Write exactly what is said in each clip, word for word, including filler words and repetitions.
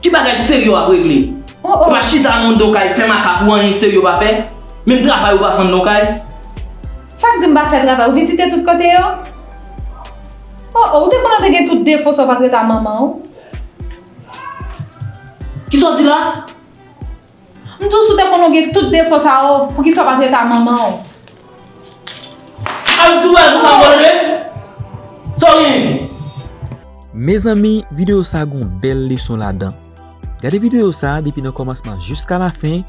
Ki bagay serye w ap regle? Oh, oh. Ou pa chita anndan w kay fè makak ou, anyen serye w pa fè? Menm travay ou pa fè anndan w kay? Sa k di m pa fè travay? Ou vizite tout kote yo? Oh, oh, ou te konnen w te gen tout defo sa w pa t rete ak manman w? Kisa w di la? M di w si w te konnen w gen tout defo sa yo, poukisa w pa t rete ak manman w? Al di w bagay konsa ankò tande? Sa w genyen? Mezanmi, videyo sa gon bèl leson ladan. Gade videyo sa depi nan kòmansman jiska lafen.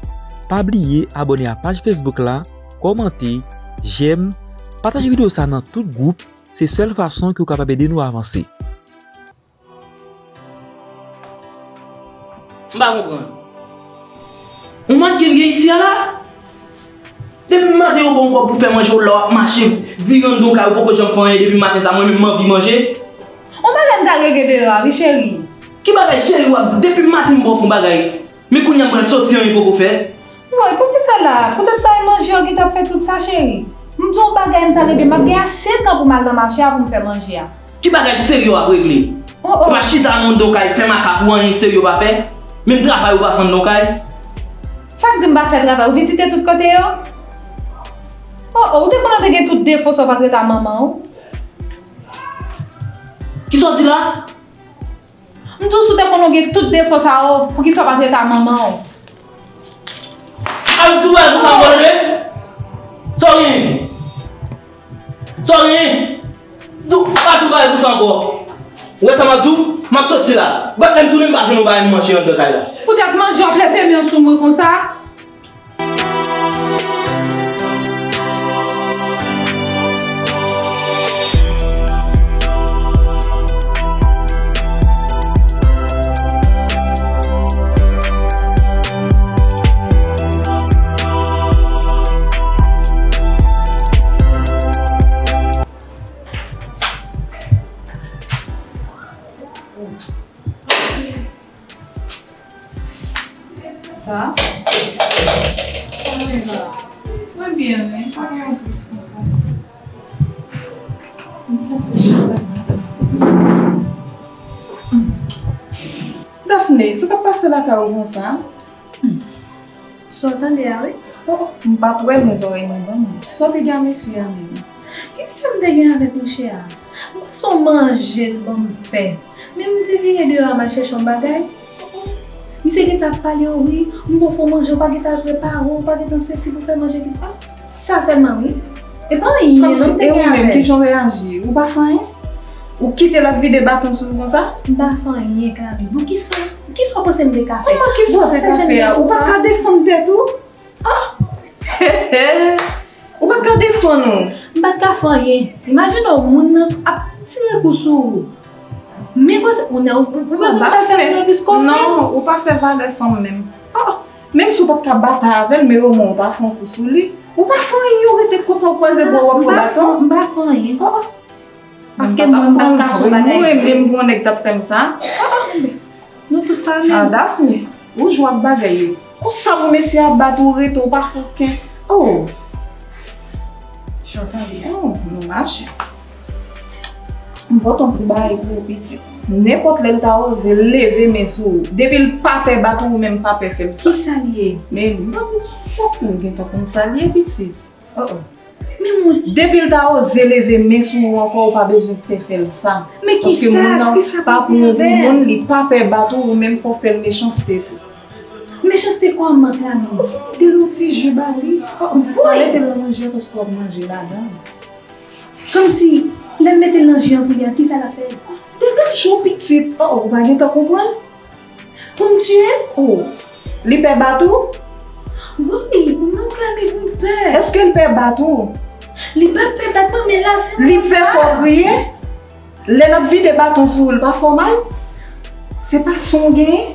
Pa bliye abòne a paj Facebook la, kòmante, jèm, pataje videyo sa nan tout gwoup. Se sèl fason ke w kapab ede nou avanse. M pa konprann. Ou manke m gen isi a la? Depi m mande yo ba w kòb pou fè manje, w la w ap mache vire anndan w kay, ou poko janm fè anyen depi maten sa, mwen menm m anvi manje. On bagay m ta regle deyò a wi cheri. Ki bagay cheri w ap di? Depi maten m ba w fè on bagay, men kounye a m pral soti anyen poko fèt. Woy, poukisa la? Poutèt pa e manje an ki t ap fè tout sa cheri. M di w on bagay m ta regle, m ap gen ase tan pou m al nan mache a pou m fè manje a. Ki bagay serye w ap regle? Oh, oh. Ou pa chita anndan w kay fè makak ou, anyen serye w pa fè? Menm travay ou pa fè anndan w kay? Sa k di m pa fè travay? Ou vizite tout kote yo? Oh, oh, ou te konnen w te gen tout defo sa w pa t rete ak manman w? Kisa w di la? M di w si w te konnen w gen tout defo sa yo, poukisa w pa t rete ak manman w? Al di w bagay konsa ankò tande? Sa w genyen? Sa w genyen? Di w pa di w bagay konsa ankò. Ou wè sa m ap di w? M ap soti la. Ou wè lè m tounen m pa jwenn yon bagay m manje anndan kay la. Poutèt manje w ap leve men w sou mwen konsa? Sa? Kòman l va? Mwen byen, wi. Pa gen yon plis konsa. M fatige. Daphné, sa k ap pase lakay ou konsa? Sa w tande a, wi? Oh, m pa t wè, men zòrèy mwen ban mwen. Sa w te gen ak mesye a menm? Kisa m te gen avèk mesye a? M panse yon manje l ban m fè. Men m te vire deyò a m al chèche yon bagay. Oh, oh. Misye gentan ap pale w, wi. M ba w fè yon manje, ou pa gentan al prepare, ou pa gentan sesi pou fè manje ki pa. Sa sèlman, wi. E pa anyen non m te gen avè l. Kòmsi, e ou menm, kijan w reyaji? Ou pa fè anyen? Ou kite l ap vide baton sou ou konsa? M pa fè anyen, Clary. Poukisa, kisa w panse m te ka fè? Kòman kisa w te ka fè a? Ou pa t ka defann tèt ou? Ah! Ou pa t ka defann ou? M pa t ka fè anyen. Imajine w, moun nan ap tire kou sou ou. Men kote, ou nan, ou bezwen ta fè moun nan plis konfyans. Non, ou pa fè valè fanm menm. Ah! Menm si w pa t ka batay avè l, men omwen ou ta fè yon kou sou li. Ou pa fè anyen, ou rete konsa, ou kwaze bra w ap pran baton. M pa fè anyen. Oh, oh. Paske mwen, m pa t ka fè yon bagay. Mwen menm pou yon nèg t ap fè m sa. Oh, oh. Nou tout pa menm. Ah, Daphné, ou jwe ak bagay yo. Konsa pou mesye a bat ou, rete, ou pa fè okenn. Oh. Chante byen. Oh, nou mache. M pote yon ti bagay pou ou, pitit. Nenpòt lè l ta oze leve men sou ou, depi l pa pè bat ou, ou menm pa pè fè l sa. Kisa l ye? Men, m pa konn, ou gentan konn sa l ye, pitit. Oh, oh. Men mwen. Depi l ta oze leve men sou ou ankò, ou pa bezwen pè fè l sa. Men kisa, kisa pou fè avè l? Paske moun nan pa pou yon moun, li pa pè bat ou, ou menm fò w fè l mechanste tou. Mechanste kòman, Clary? Ou fè yon de yon ti ji ba li. Oh, oh, pa mete l nan manje a paske w ap manje ladan l. Kòmsi, lè m mete l nan ji an kounye a, kisa l ap fè? Degaje w, pitit. Oh, oh, ou pa gentan konprann? Pou m tiye l? Oh, li pè bat ou? Wi, non, Clary, m pè. Èske l pè bat ou? Li pa pè bat mwen, men la, se yon faz. Li pè fè w kriye? Lè l ap vide baton sou ou, li pa fè w mal? Se pa son w genyen?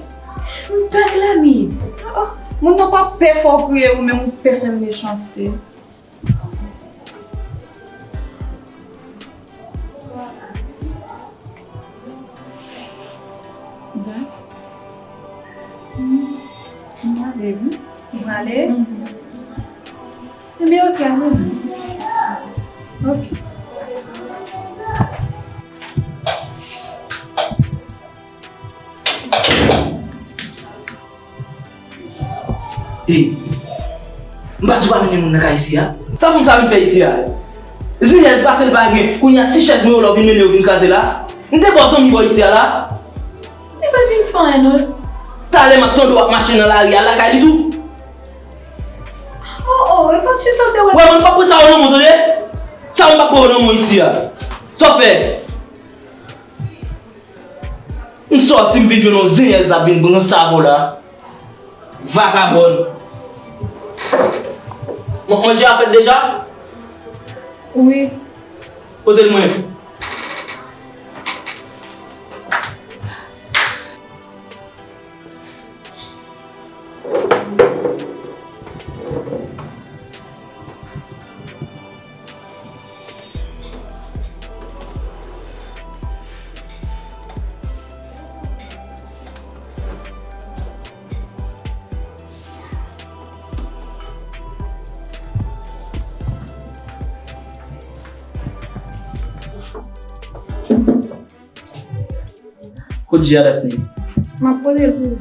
M pè, Clary. Oh, oh. Moun nan pa pè fè w kriye, ou menm ou pè fè l mechanste. Bon. M prale wi. Ou prale? Mhm. Ebyen, oke, ale. Oke. Bon, Ey, m pa di w pa mennen moun nan kay isi a. Sa fanm sa vin fè isi a? Zinyèz pase l pa gen, kounye a ti chèz mwen yo la w vin mennen yo vin kraze la. M te ba w zanmi bò isi a la. Li pa t vin fè anyen non. Talè m ap tande w ap mache nan lari a lakay li tou. Oh, oh, e pa chita te wè. Wè, mwen pa pran sa yo nan men w, tande? Sa yo m pa pran yo nan men w isi a. Sa w fè? M sòti, m vin jwenn yon zenyèz la vin pran sa avè w la. Vagabòn. Bon, manje a fèt deja? Wi. Kote l mwen? Kot je a, Daphné? M ap pote l pou ou.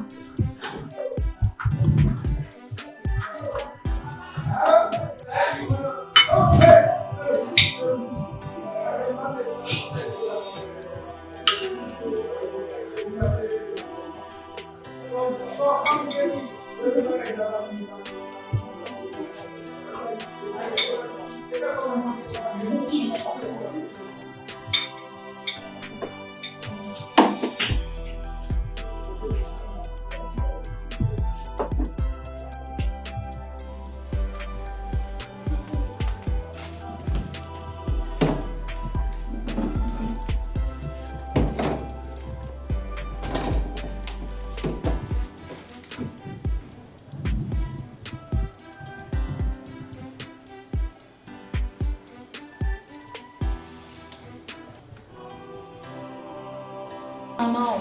Manman w.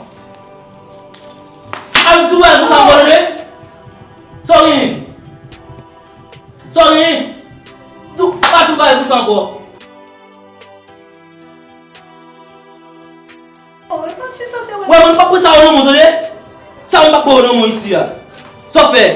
Al sou bagay konsa ankò, tande? Sa w genyen? Sa w genyen? Tou, pa sou bagay konsa ankò. Oh, e pa chita te wè. Wè, mwen pa pran sa yo nan men w, tande? Sa yo m pa pran yo nan men w isi a. Sa w fè?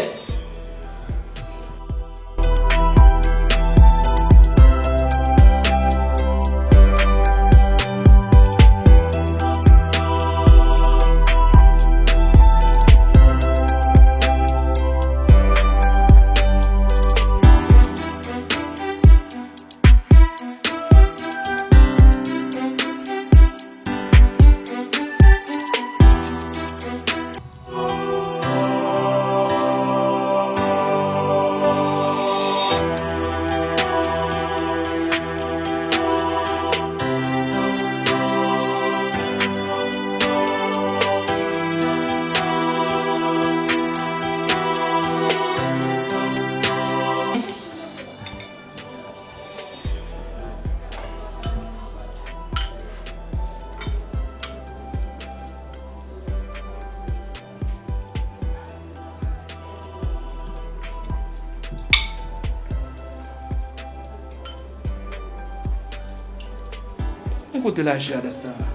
Mwen kote lajan a dat sa a?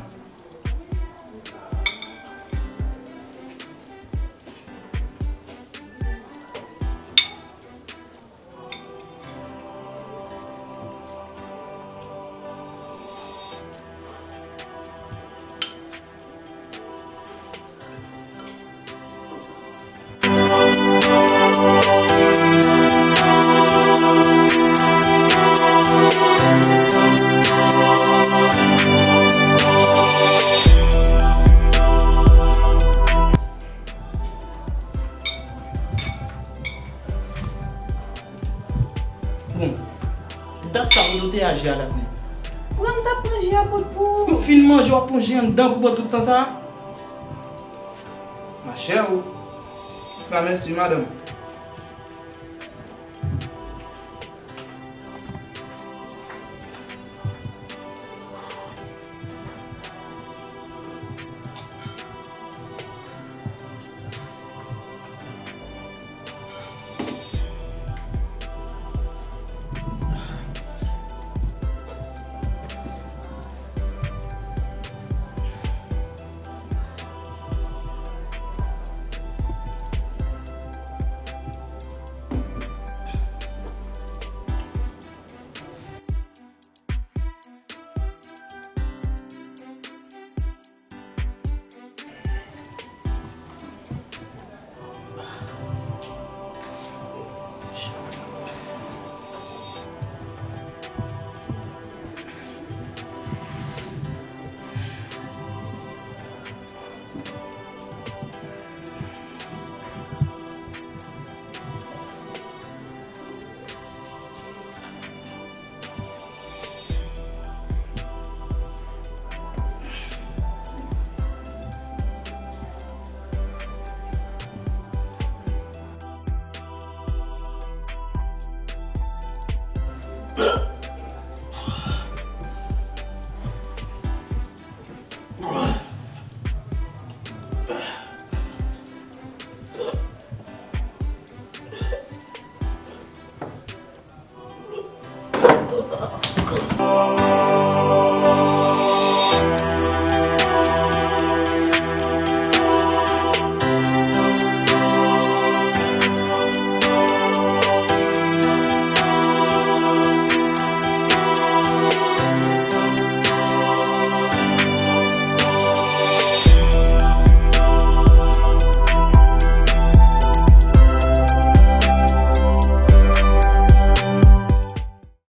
Bon, dat sa pou nou te aji a, Daphné? Pran, m t ap pran ji a pot pou ou. Ou fin manje, w ap pran ji anndan pou bwè tout san sa a? Machè, ou. Gramèsi, madanm.